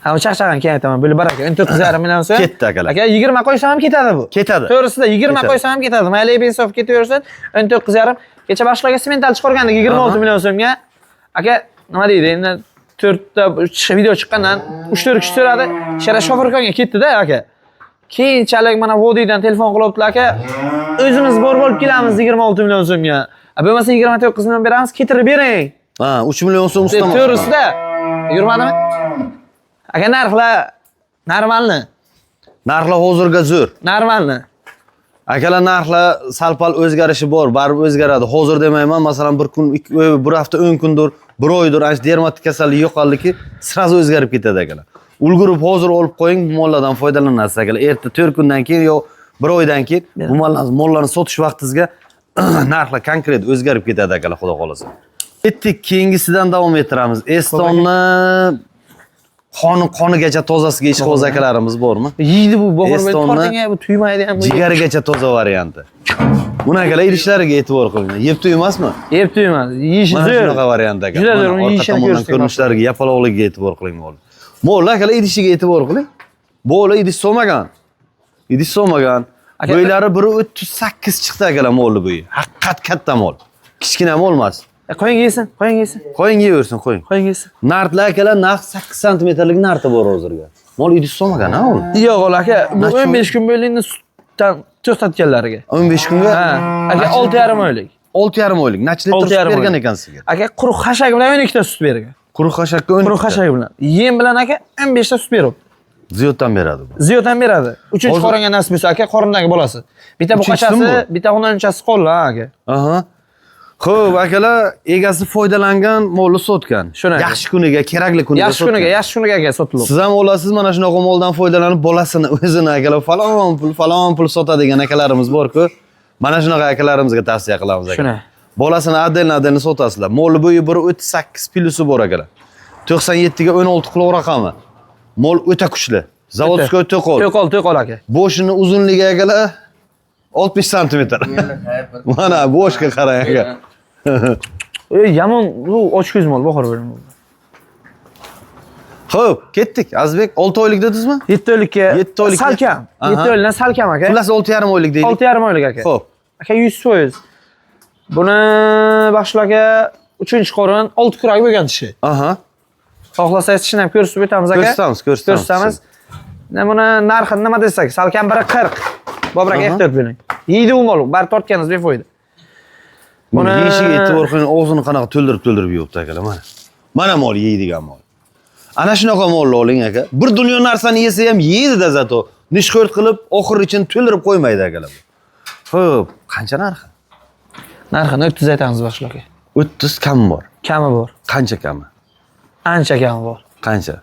Ha, u chaqchaqani keyin aytaman. Bo'lib bar aka, 19,5 million so'm. Ketdi akalar. Aka 20 qo'ysam ham ketadi bu. Ketadi. To'g'risida 20 Ketadi. qo'ysam ham ketadi. Mayli beinsof ketaversin. 19,5. Kecha boshlarga semental chiqargandik 26 Aha. million so'mga. Aka, nima deydi? Endi 4 ta video chiqqandan 3-4 kishi so'radi. Shara shofirkonga ketdi-da aka. Keyinchalik mana Vodiydan telefon qilyaptilar aka. O'zimiz borib olib kelamiz 26 million so'mga. A bo'lmasa 29 million beramiz, ketirib bering. Ha, 3 million so'm ustama. To'g'risida yurmadimi? Aka narxlar normalni, Narxlar hozirga zo'r. normalni. Akalar narxlar sal-pal o'zgarishi bor, baribir o'zgaradi. Hozir demayman, masalan, bir kun, bir hafta, 10 kundir, bir oydir ana shu dermatit kasalligi yo'qoldiki, sразу o'zgarib ketadi akalar. Ulgurib hozir olib qo'ying, bu mollardan foydalanasiz akalar. Erta 4 kundan keyin yo bir oydan keyin bu mollarni sotish vaqtingizga narxlar konkret o'zgarib ketadi akalar, xudo xolasa. Ketdik, keyingisidan davom ettiramiz. Estonni qonigacha tozasiga ishqiboz akalarimiz bormi? Yeydi bu Bohir Estonni tortinga bu tuymaydi ham. bu. Jigarigacha toza varianti. Buni akalar idishlariga e'tibor qiling. Yeb to'ymasmi? Yeb tuymas. Yeyishi Mana zo'r. shunaqa variant aka. Juda zo'r, Mana uni orqa yeyishini tomondan ko'rsak ko'rinishlariga, yapaloqligiga e'tibor qiling mol. Mol akalar idishiga e'tibor qiling. Bo'la idish solmagan. Idish solmagan. Aka- Bo'ylari biri 38 chiqdi akalar molni bo'yi. Haqiqat katta mol. Kichkina mol emas. Qo'ying yesin, qo'ying yesin, Qo'ying yeyversin, qo'ying. qo'ying yesin. Nartlar akalar narx 8 santimetrlik narti bor hozirga. Mol idish solmagan ha u. Yo'q o'l aka, bu Nacha- 15 kun bo'ldi endi sutdan to'xtatganlariga. 15 kunga Ha, aka 6,5 oylik. 6,5 oylik. Necha litr Olti sut yarim bergan oylik. ekan sizga? Aka quruq xashak bilan 12 ta sut bergan. Quruq xashakka 12. Quruq xashak bilan. Yem bilan aka 15 ta sut beribdi. Ziyoddan beradi bu. Ziyod ham beradi. Uchinchi Hozir- qoringa nasib bo'lsa aka, qorindagi bolasi. Bitta Uchinchisimi buqachasi, bitta xunonchasi qoldi ha aka. Aha. Xo'p, akalar, egasi foydalangan molni sotgan. Shuni aka. Yaxshi kuniga, kerakli kuniga Yaxshi kuniga, yaxshi kuniga aka sotildi. Siz ham olasiz mana shunaqa moldan foydalanib bolasini o'zini akalar falon pul, falon pul sotadigan akalarimiz bor-ku. Mana shunaqa akalarimizga tavsiya qilamiz aka. Shuni. Bolasini отдельно sotasizlar. Mol bo'yi 1.38 plusi bor akalar. 97 ga 16 quloq raqami. Mol o'ta kuchli. Zavodskoy to'qol. To'qol, to'qol aka. Boshini uzunligi akalar 60 santimetr. Mana boshga qarang aka. Ey, yomon bu ochko'z mol Bahor bo'lim. Xo'p, ketdik. Azizbek 6 oylik dedingizmi? 7 oylikka Yetti oylikka. salkam. Aha. 7 oylikdan salkam aka. Xullas 6,5 oylik deylik. 6,5 oylik aka. Xo'p. Aka 100%. Buni Baxshul aka 3-qorin 6 kurak bo'lgan tishi. Aha. Xohlasangiz tishini ham ko'rsatib o'tamiz aka. Ko'rsatamiz, ko'rsatamiz. Ko'rsatamiz. Ne buni narxini nima desak, salkam biri 40. Bobur aka Aha. ehtiyot bo'ling. Yeydi u mol, bari tortganingiz befoyda. Buni Buni- yeyishiga e'tibor qiling, og'zini qanaqa to'ldirib yeyapti akalar mana. Mana mol yeydigan mol. Ana shunaqa molni oling aka. Bir dunyo narsani yesa ham yeydi-da zato. Nishxo'rt qilib, oxir ichini to'ldirib qo'ymaydi akalar. Xo'p, qancha narxi? Narxini 30 aytamiz Baxshul aka. 30 kam bor. Kami bor. Qancha kami? Ancha kami bor. Qancha?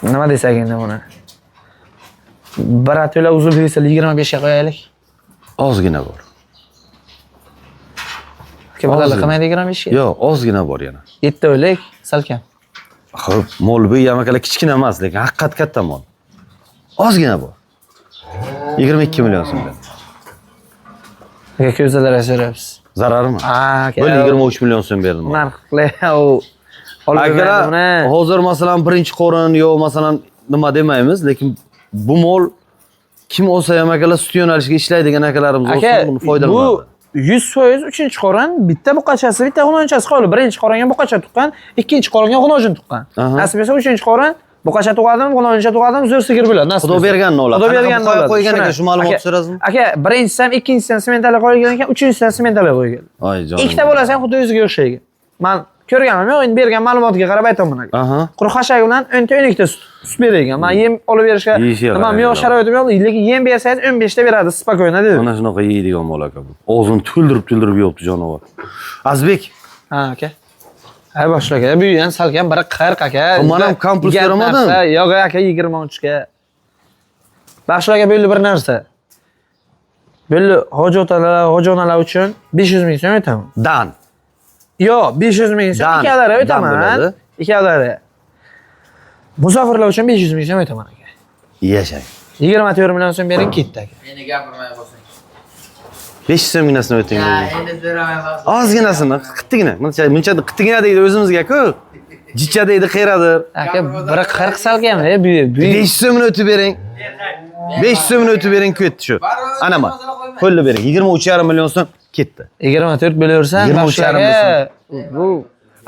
Nima desak endi buni? Bir to'la uzib bersa 25 ga qo'yaylik. Ozgina bor. Aka badal Ozgina. qilmaydi 25 ga. Yo'q, ozgina bor yana. 7 oylik salkam. Xo'p, mol bu ham akalar kichkina emas, lekin haqiqat katta mol. Ozgina bor. 22 million so'mdan. Aka ko'zlar so'rayapsiz. Zararmi? Ha, aka. Bo'ldi 23 million so'm berdim. Narxlar u olib Akalar, buni. hozir masalan birinchi qorin yo masalan nima demaymiz, lekin bu mol kim olsa ham akalar sut yo'nalishiga ishlaydigan akalarimiz Aka, olsin, buni bu foydalanadi. 100% uchinchi qorin bitta buqachasi, bitta g'unonchasi qoldi. Birinchi qoringa buqacha tuqqan, ikkinchi qoringa g'unojin tuqqan. Nasib etsa uchinchi qorin buqacha tug'adimi, g'unoncha tug'adimi, zo'r sigir bo'ladi. Nasib Xudo etsa. berganini oladi. Xudo Qanaqa berganini buqa oladi. qo'ygan ekan, Shuni. shu ma'lumotni Aka, so'rasizmi? Aka, birinchisi ham, ikkinchisi ham sementali qo'yilgan ekan, uchinchisi ham sementali qo'yilgan. Oy jonim. Ikkita bo'lasi ham xuddi o'ziga o'xshaygan. Man ko'rganim yo'q, endi bergan ma'lumotga qarab aytaman aka. Quruq xashak bilan 10 ta 12 ta sut bergan. Man yem olib berishga Yeyishga nimam qarang, yo'q, sharoitim yo'q, lekin yem bersangiz 15 ta beradi, спокойно dedi. Mana shunaqa yeydigan mol aka bu. Og'zini to'ldirib to'ldirib yeyapti jonivor. Azizbek, Ha, aka. Ay boshla aka, bu ham salkam biri 40 aka. Man ham kam pul Gap so'ramadim. narsa, yo'q aka, 23 ga. Baxshil aka, belli bir narsa. Belli hoji otalar, hoji onalar uchun 500 ming so'm aytaman. Dan. Yo'q, 500 ming so'm Dan, ikkalari dan o'taman. bo'ladi. Ikkalari. Musofirlar uchun 500 ming so'm o'taman aka. Yashang. 24 million so'm bering, ketdi aka. Endi gapirmay qolsang. 500 so'mginasini o'ting. Ya, endi so'ramay qolsang. Ozginasini, qittigina. Buncha buncha qittigina deydi o'zimizga-ku. Jicha deydi qayerdir. Aka, biri 40 salkam, bu bu 500 so'mini o'tib bering. 500 so'mini o'tib bering, ketdi shu. Ana mana. Qo'lni bering. 23,5 million so'm ketdi. 24 bo'laversan, 23,5 aka. Bu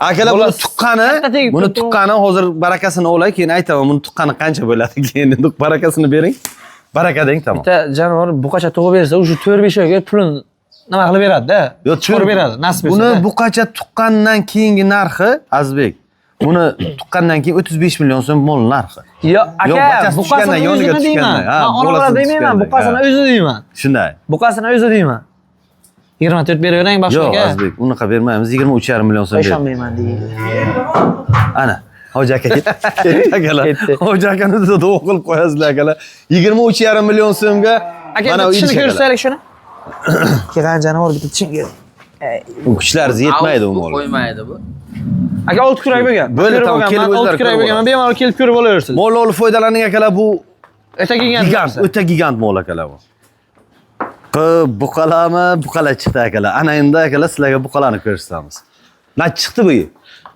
Akalar, buni Bo'lasi. tuqqani, Katta tegib buni turibdi. tuqqani hozir barakasini olay, keyin aytaman buni tuqqani qancha bo'ladi keyin. Endi barakasini bering. Baraka deng, tamom. Bitta jonivor buqacha tug'ib bersa, o'sha 4-5 oyga pulini nima qilib beradi-da? Yo'q, Chiqarib beradi, nasib etsa. Buni buqacha tuqqandan keyingi narxi, Azizbek, buni tuqqandan keyin 35 million so'm mol narxi. Yo, Yo'q, aka, bachasi buqasini tushgandan, yoniga o'zini deyman. tushgandan. Ha, Man ona bola bolasini demayman, tushgandan, buqasini ha. o'zi deyman. Shunday. Buqasini o'zi deyman. 24 beravering boshqa Yo'q, aka. Azizbek, unaqa bermaymiz. 23,5 million so'm ber. Ishonmayman deydi. Ana, Hoji aka ketdi. Ketdi akalar. Ketdi. Hoji akani duo qilib qo'yasizlar akalar. 23,5 million so'mga Aka, mana bitta u tishini idish akalar. ko'rsataylik shuni. Kelgan jonivor bitta tishini ko'r. U kuchlaringiz yetmaydi u Bu mol. qo'ymaydi bu. Aka, olti kurak bo'lgan. Bo'ldi, Ko'rib tamom, olganman, kelib olti o'zlari kurak ko'rib bo'lganman. oladi. Bemalol kelib ko'rib olaversiz. Mol olib foydalaning akalar, bu O'ta gigant gigant, narsa. o'ta gigant mol akalar bu. Buqalami? Buqalar chiqdi akalar. Ana endi akalar sizlarga buqalarni ko'rsatamiz. Na chiqdi bu?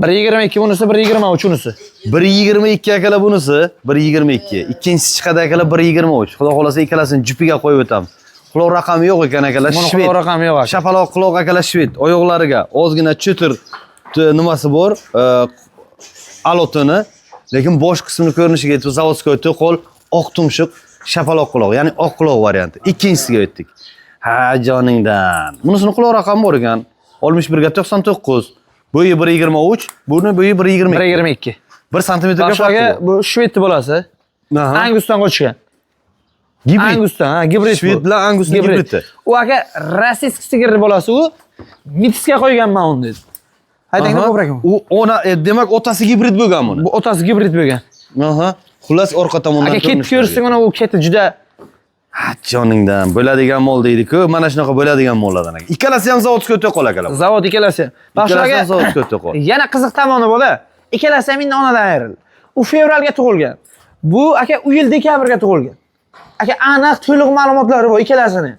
1.22 bunisi, 1.23 unisi. 1.22 akalar bunisi, 1.22. Ikkinchisi chiqadi akalar 1.23. Xudo xolasa ikkalasini jupiga qo'yib o'tamiz. Quloq raqami yo'q ekan akalar. Buni Shved. quloq raqami yo'q aka. Shapaloq quloq akalar, shved. Oyoqlariga ozgina cho'tir nimasi bor, alotini, lekin bosh qismini ko'rinishiga yetib заводской to'qol, oq tumshuq, shapaloq quloq, ya'ni oq quloq varianti. Ikkinchisiga o'tdik. Ha, joningdan. Bunisini quloq raqami bor ekan. 61 ga 99. Bo'yi 1.23, buni bo'yi 1.22. 1.22. 1 santimetrga Baxshi farqi aka, bor. bu shvedni bolasi. Angusdan qochgan. Gibrid. Angusdan, ha, gibrid. Shved bu. bilan Angusning gibridi. U aka rossiyskiy sigirni bolasi u. Mitsga qo'yganman uni dedi. Aytangda ko'proq. U ona, demak otasi gibrid bo'lgan buni. Bu otasi gibrid bo'lgan. Aha. Xullas orqa tomondan Aka, ketib ko'rinishlari. ko'rsin uni, u keti juda Ha, joningdan bo'ladigan mol deydi-ku. Mana shunaqa bo'ladigan mollardan aka. Ikkalasi ham zavodga to'qol akalar. Zavod ikkalasi. Baxshi Ikkalasi aka, ham zavodga to'qol. yana qiziq tomoni bo'ldi. Ikkalasi ham endi onadan ayrildi. U fevralga tug'ilgan. Bu aka u yil dekabrga tug'ilgan. Aka, aniq to'liq ma'lumotlari bor ikkalasini.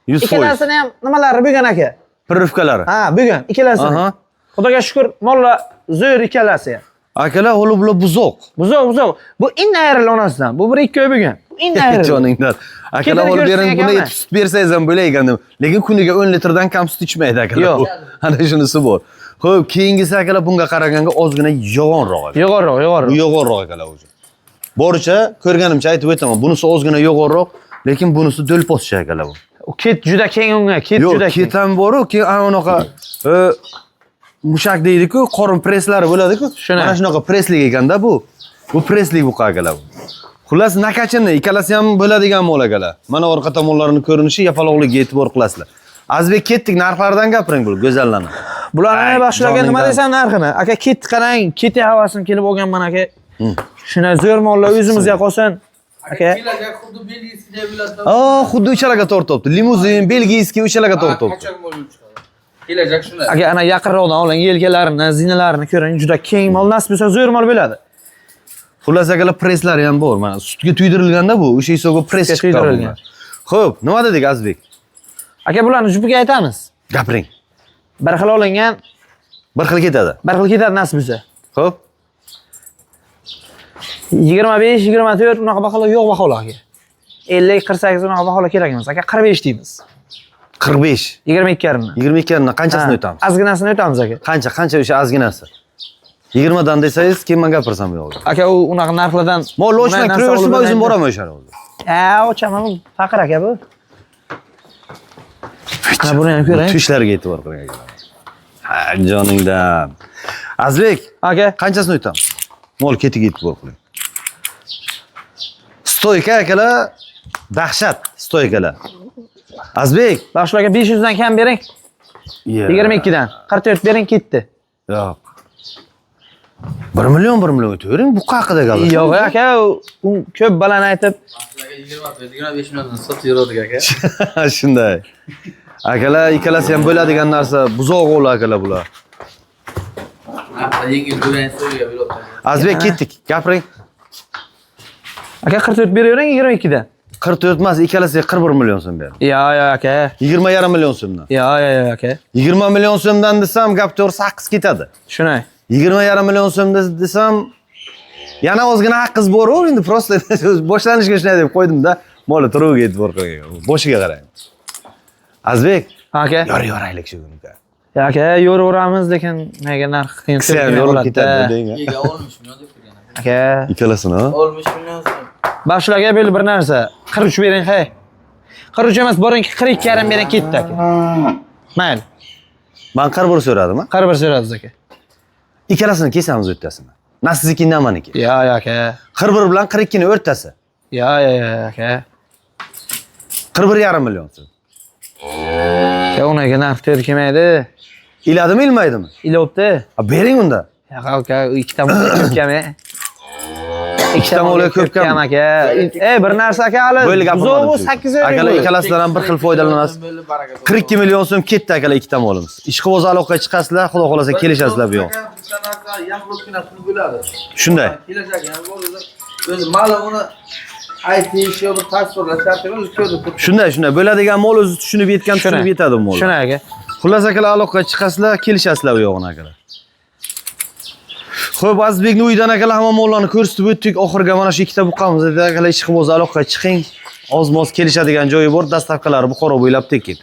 100%. Ikkalasini ham nimalari bo'lgan aka. Прививка lari. Ha, bo'lgan ikkalasini. Xudoga shukur, mollar zo'r ikkalasi ham. Akalar, holi bular buzoq. Buzoq, buzoq. Bu endi ayrildi onasidan. Bu bir ikki oy bo'lgan. Bu endi ayrildi. Joningdan. Akalar, Ketini holi ko'rsin bering, buni akamni. etib sut bersangiz ham bo'lar ekan. Lekin kuniga 10 litrdan kam sut ichmaydi akalar. Yo'q. Bu. Ana shunisi bor. Xo'p, keyingisi akalar bunga qaraganga ozgina yo'g'onroq aka. Yo'g'onroq, Bu yo'g'onroq. yo'g'onroq akalar o'zi. Boricha ko'rganimcha aytib o'taman. Bunisi ozgina yo'g'onroq, lekin bunisi do'lposcha akalar bu. U ket juda keng unga, ket Yo'q, juda keng. ket ham boru, keyin ana unaqa mushak deydi-ku, qorin presslari bo'ladi-ku. Shuni. Mana shunaqa presslik ekanda bu. Bu presslik bu akalar bu. Xullas nakachini ikkalasi ham bo'ladigan mol akalar. Mana orqa tomonlarining ko'rinishi, yapaloqligiga e'tibor qilasizlar. Azizbek, ketdik, narxlaridan gapiring bu go'zallarni. Bularni Ay, baxshilarga nima joningdan. desam narxini. Aka, ketdi qarang, keti havasim kelib olganman aka. Shuni zo'r mollar o'zimizga qolsin. Aka, Kelajak xuddi belgiyskiy bo'ladi. Aa, xuddi o'shalaga tortyapti. Limuzin, belgiyskiy o'shalaga tortyapti. Qachon bo'lib chiqadi? Kelajak shuni. Aka, ana yaqinroqdan oling, yelkalarini, zinalarini ko'ring, juda keng mol, nasib bo'lsa zo'r mol bo'ladi. Xullas akalar, presslari ham bor. Mana sutga tuydirilganda bu, o'sha hisobga press Sutga chiqqan. tuydirilgan. Bunlar. Xo'p, nima dedik Azizbek? Aka, bularni jupiga aytamiz. Gapiring. Bir xil olingan, Bir xil ketadi. bir xil ketadi nasib bo'lsa. Xo'p. 25, 24 unaqa baholar yo'q baholar aka. 50, 48 unaqa baholar kerak emas. Aka, 45 deymiz. 45. 22,5 dan. 22,5 dan qanchasini o'tamiz? Ozginasini o'tamiz aka. Qancha, qancha o'sha ozginasi? 20 dan desangiz, keyin men gapirsam bu yo'g'iga. Aka, u unaqa narxlardan Mol ochmang, bunday narsa kiraversin, olib o'zim bo'lmaydi. boraman o'sha yerga. Ha, ochaman, bu faqir aka bu. Ana buni ham ko'ring. Tushlarga e'tibor qiling akalar. Ha, joningdan. Azizbek, Aka, qanchasini o'tamiz? Mol ketiga e'tibor qiling. Stoyka akalar, dahshat stoykalar. Azizbek, Baxshul aka 500 dan kam bering. 22 dan. 44 bering ketdi. Yo'q. 1 million 1 million o'tavering, bu haqida gapirasiz. Yo'q aka, u ko'p baland aytib, Aka 24, 25 milliondan sotib yurdik aka. Shunday. Akalar, ikkalasi ham bo'ladigan narsa, buzoq o'g'li akalar bular. Narxlar yengil bo'lgan so'yga berib. Azizbek ketdik, gapiring. aka 44 beravering 22 dan. 44 emas, ikkalasiga 41 million so'm bering. Yo'q, yo'q aka. 20,5 million so'mdan. Yo'q, yo'q, yo'q aka. 20 million so'mdan desam, gap to'g'ri 8 ketadi. Shunay. 20,5 million so'm desam, yana ozgina haqqingiz bor-u, endi просто boshlanishga shunday deb qo'ydim-da. Moli turuviga e'tibor qiling. Boshiga qarang. Azizbek, Aka. yor yoraylik shu kun uka. Ya aka, yo'raveramiz, lekin nega narx qiyin Kisa ham yorib ketadi deng. Ega 60 million deb turgan. Aka. Ikkalasini, ha? 60 million so'm. Baxshul aka, böyle bir narsa. 43 bering, hay. 43 emas, boring 42,5 bering ketdi aka. Mayli. Man 41 so'radim, ha? 41 so'radingiz aka. Ikkalasini kesamiz o'rtasini. Na sizniki, na maniki. Yo'q, yo'q aka. 41 bilan 42 ni o'rtasi. Yo'q, yo'q, yo'q aka. 41,5 million so'm. Aka, unaqa narx to'g'ri kelmaydi. Iladimi, ilmaydimi? Ilovdi. Ha, bering unda. Yo'q aka, ikkita molga ko'p kam. Ikkita molga ko'p kam. Kam aka. Bir narsa aka hali. Bo'ldi gapirmadim. Buzog'i 8 oylik. Akalar ikkalasidan ham bir xil foydalanasiz. Bo'ldi, baraka toping. 42 million so'm ketdi akalar ikkita molimiz. Ishqiboz aloqaga chiqasizlar, xudo xolasa kelishasizlar bu yoq. Aka, bitta narsa yaxlikkina pul bo'ladi. Shunday. Kelajak ham bor o'zi. O'zi mali uni aytish yo bir tasvirlash shart emas, o'zi ko'rib turibdi. Shunday, shunday. Bo'ladigan mol o'zi tushunib yetgan, tushunib yetadi bu mol. Shunday aka. Xullas akalar aloqaga chiqasizlar, kelishasizlar bu yog'ini akalar. Xo'p, Azizbekning uyidan akalar hamma mollarni ko'rsatib o'tdik. Oxirgi mana shu ikkita buqamiz edi akalar, ishqiboz aloqaga chiqing. Oz-moz kelishadigan joyi bor, dastavkalari Buxoro bo'ylab tekin.